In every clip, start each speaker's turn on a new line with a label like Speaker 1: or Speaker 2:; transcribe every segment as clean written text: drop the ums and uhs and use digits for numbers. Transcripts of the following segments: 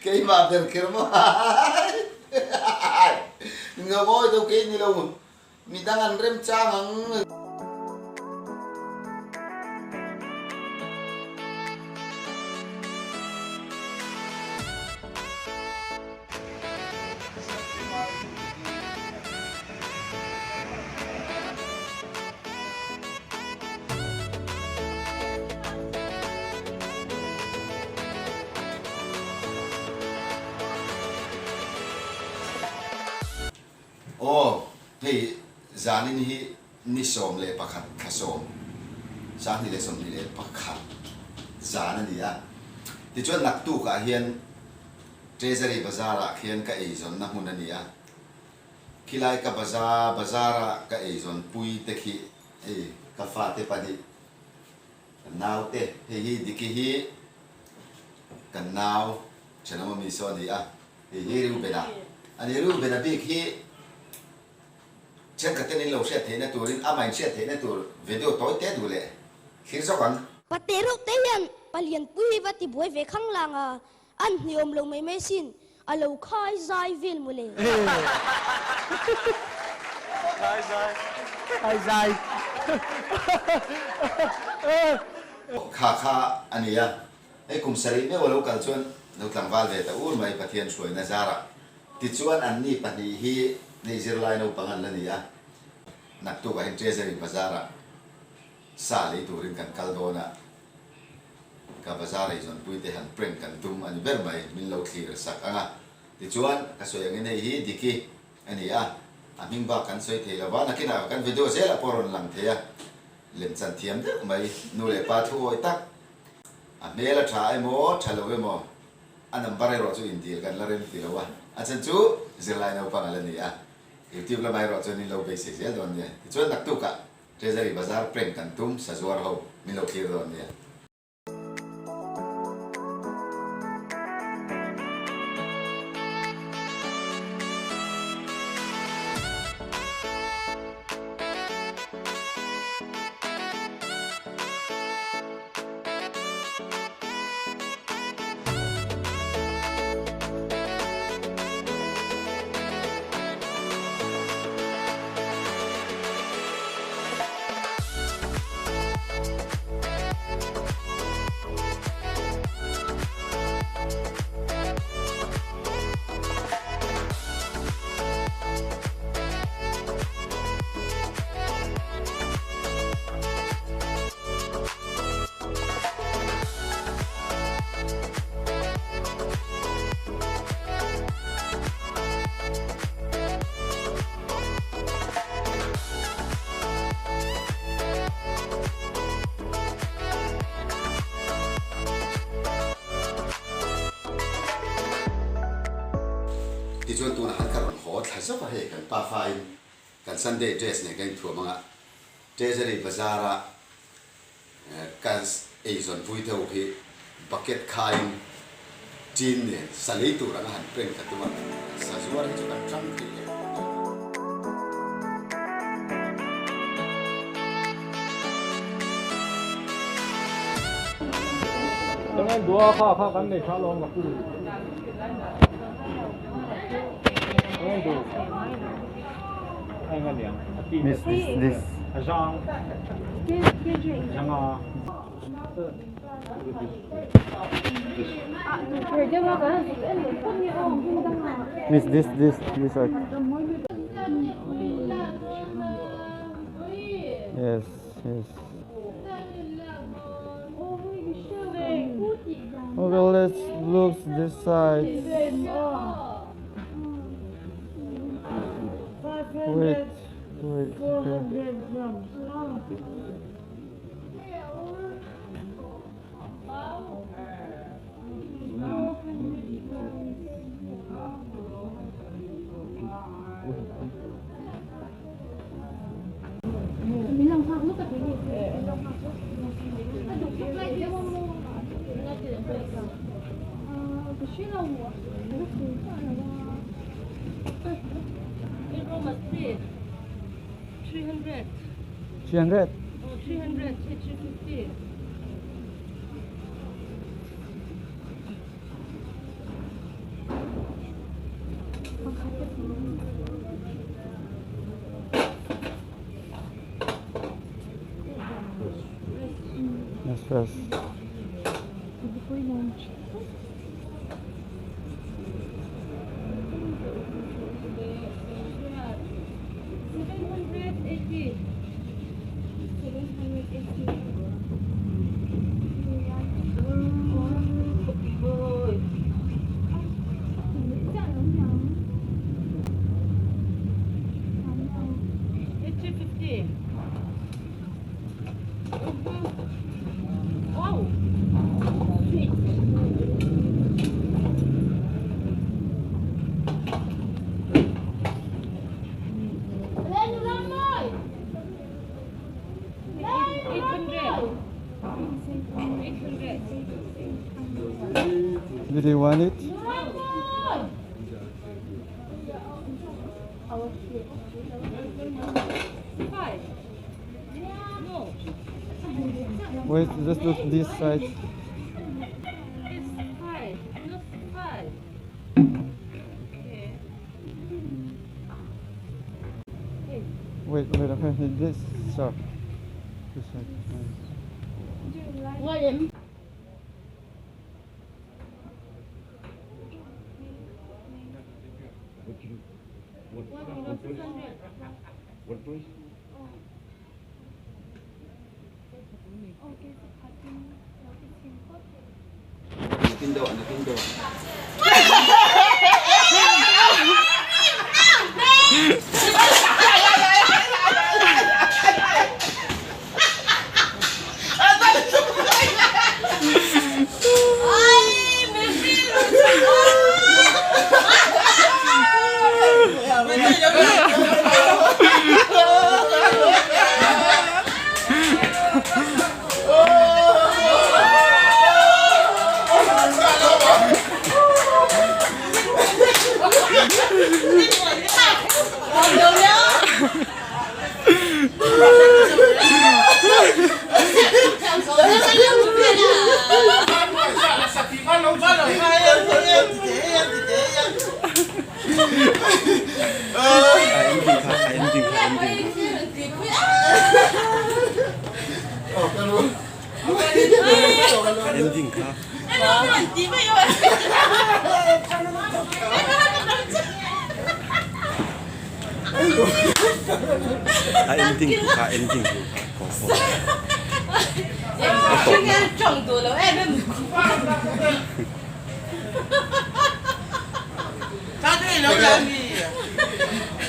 Speaker 1: Keimah ber kher maw Ngawi deuh kei ni lo midang an remchang ang. Aw, hei zanin hi ni 11 thla sawm, 2021 zan a ni a. Tichuan naktukah hian Treasury Bazar-ah khian ka eizawnna hmun a ni a. Khilai ka baza bazar-a ka eizawn pui te khi hei ka fate pahnih, kan nau te, hei hi Diki hi kan nau thenawm ami saw a ni a, hei hi Reuben-a a ni. Reuben-a bik hi thenkhat ten in lo hriat theihna turin amah in hriat theihna tur video tawi te duh leh thlir zawk ang.
Speaker 2: Pate reuh te hian palianpui hi va tibuai ve khanglang a, An hniawm lo mai mai sin, a lo khai zai vel mawle.
Speaker 3: Khai zai. Khai zai.
Speaker 1: Kha kha a ni a, hei kum sarih meuh a lo kal chuan lo tlangval ve ta ur mai Pathian hruaina zarah. Tichuan anni pahnih hi hei zirlai naupang an la ni a, naktukah hian Treasury Bazar-ah sa lei turin kan kal dawn a. Ka bazar eizawnpui te han prank kan tum a ni ber mai, min lo thlir sak ang a. Tichuan, ka sawi angin hei hi Diki a ni a, a hming bak kan sawi thei lo va, nakinah kan video zelah pawh a rawn lang thei a, lemchan thiam deuh mai, nu leh pa thu awi tak, a hmel a tha emaw tha lo emaw, a number erawh chu indil kan la rem ti lo a, a chhan chu zirlai naupang a la ni a, YouTube lamah erawh chuan in lo beisei zel dawn nia. Tichuan, naktukah Treasury Bazar prank kan tum sazuar ho min lo thlir dawn nia. Tichuan tunah han ka rawn haw thla zauh a hei kan pafa in kan Sunday dress nen kan inthuam anga Treasury Bazar a Ka eizawn vui deuh hi bucket khaiin tin nen sa lei tur anga han prank ka tum a, sa zuar hi chu kan tang thei em em.
Speaker 3: Changel dua kha kha kan nei tha lawng ka pu. Changel du.
Speaker 4: This this this. Miss this this this one. Yes yes. Okay, let's look this side. Wait, wait, okay. 300. First. Did you want it? Wait, just look this side. Wait, wait, okay, this side. This side.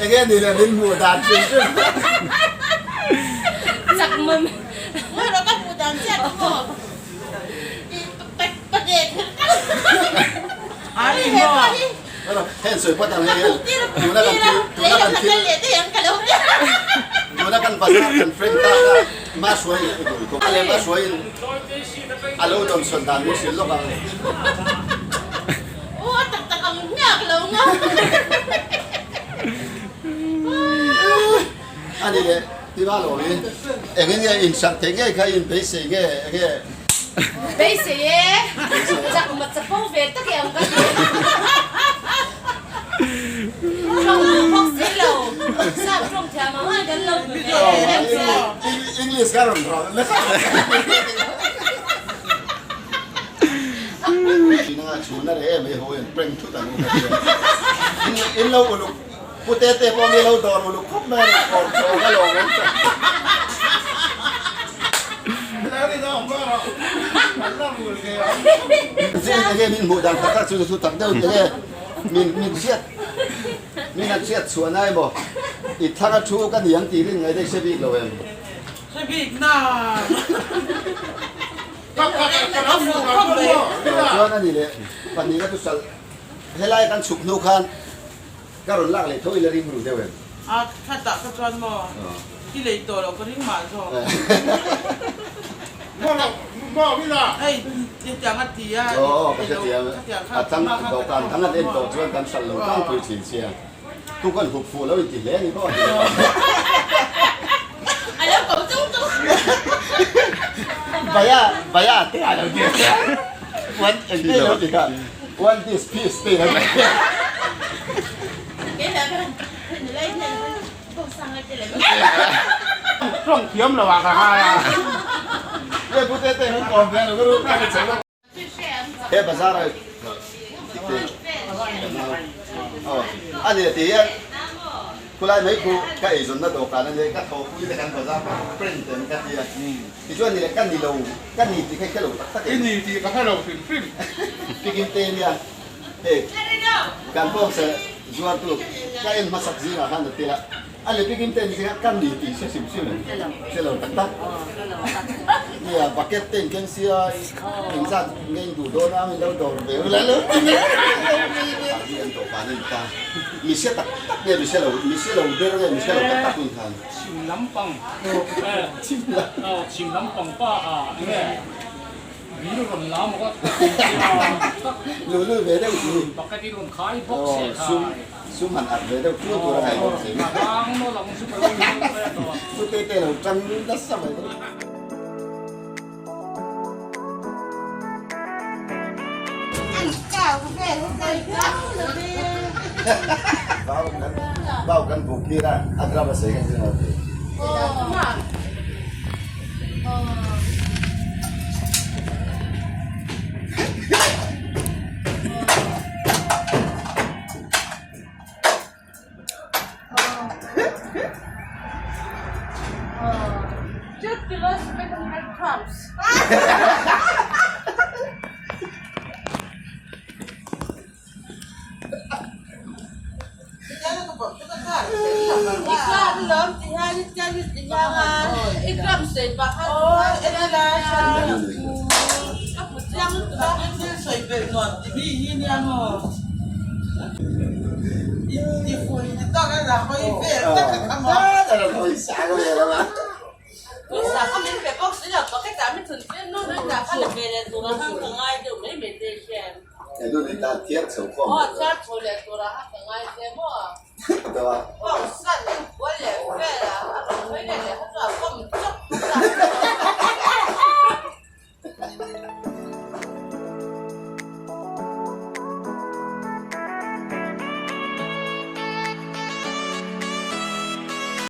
Speaker 1: Enge ni le min hmuh dan hrim hrim. Heng sawi phawt ang hei hian tuna kan thil tuna kan thil tuna kan bazar kan friend ta kha Mahruai Mahruaiin a lo dawnsawn dan min hrilh lawk ang. A ni leh tiva lo hi eng nge insak theih nge kha in beisei nge enge.
Speaker 5: Beisei e, chak mat chapo ve tak e ang ka ti. Tawng duh bawk si lo, sap tawng thiam ang ang kan lo hmu ve em em che.
Speaker 1: English ka rawn rawlh nasa. China chhuna reh em ei ho hian prank thut ang u ka tia. In lo uluk Pu Tete pawh mi lo dawr uluk khawp mai a ni kawm chhawng a lawm awm ta. Enge min hmuh dan tak tak chu chu tak deuh enge min min hriat min han hriat chhuah na emaw i thlang a thu ka ni ang tih rin ngai daih hre bik lo em.
Speaker 6: Hre bik na.
Speaker 1: Chuan a ni leh pahnihna chu sal helai kan chhuk hnu khan Ka rawn lak leh tho ila ring ru deuh em?
Speaker 6: A khatah ka chuan maw? I lei tawh loh ka ring mah zawk. Hei hetiang a ti a.
Speaker 1: Aw ka hrethiam a tang dawhkan dang an en tawh chuan kan hralh lo tlangpui thin sia. Tu kan hup fuh lo inti hle a ni maw?
Speaker 5: A lo ko chung chung.
Speaker 1: Baya baya te a lo ti a. One engte lo ti kha. One this piece te lo ti.
Speaker 6: Tawng thiam lo ah ka ngai a.
Speaker 1: Nge pu te te hun kawm ve lo ka ru ka chho lo. He bazar a dikte ka nau aw a ni ti hian khulai mai khu ka eizawnna dawhkan a nia ka thawhpui te kan bazar kha print em ka tia tichuan ni leh ka ni lo ka ni tih kha i hre lo tak tak em?
Speaker 7: I ni tih ka hre lo hrim hrim.
Speaker 1: Pikin te nia hei kan bawngsa zuartu ka en hmasak zingah khan a tel a. A le pikin te ni kha ka ni tih hre hrim hrim em? Hre lo tak tak. Nia bucket te in keng sia engzat nge in duh dawn a min lo dawr ve ula lo ti mai mai an tawh pan a ni ta. Mi hre tak tak nge mi hre lo mi hre lo ber nge mi hre lo tak tak hun khan.
Speaker 3: Chhim lampang
Speaker 1: Chhim lam.
Speaker 3: Aw chhim lampang pa a enge Dil rawn la maw ka tak.
Speaker 1: Lulu ve deuh si.
Speaker 3: Bucket i rawn khai bawk se khai.
Speaker 1: Sum han at ve deuh tun tur a ngai bawk si.
Speaker 3: Vang maw lang chu ka lo ni ve tawh.
Speaker 1: Pu te te lo tang nasa mai bawk. Bau kan bau kan buk tir a a drum a sawi kan zir lo ti.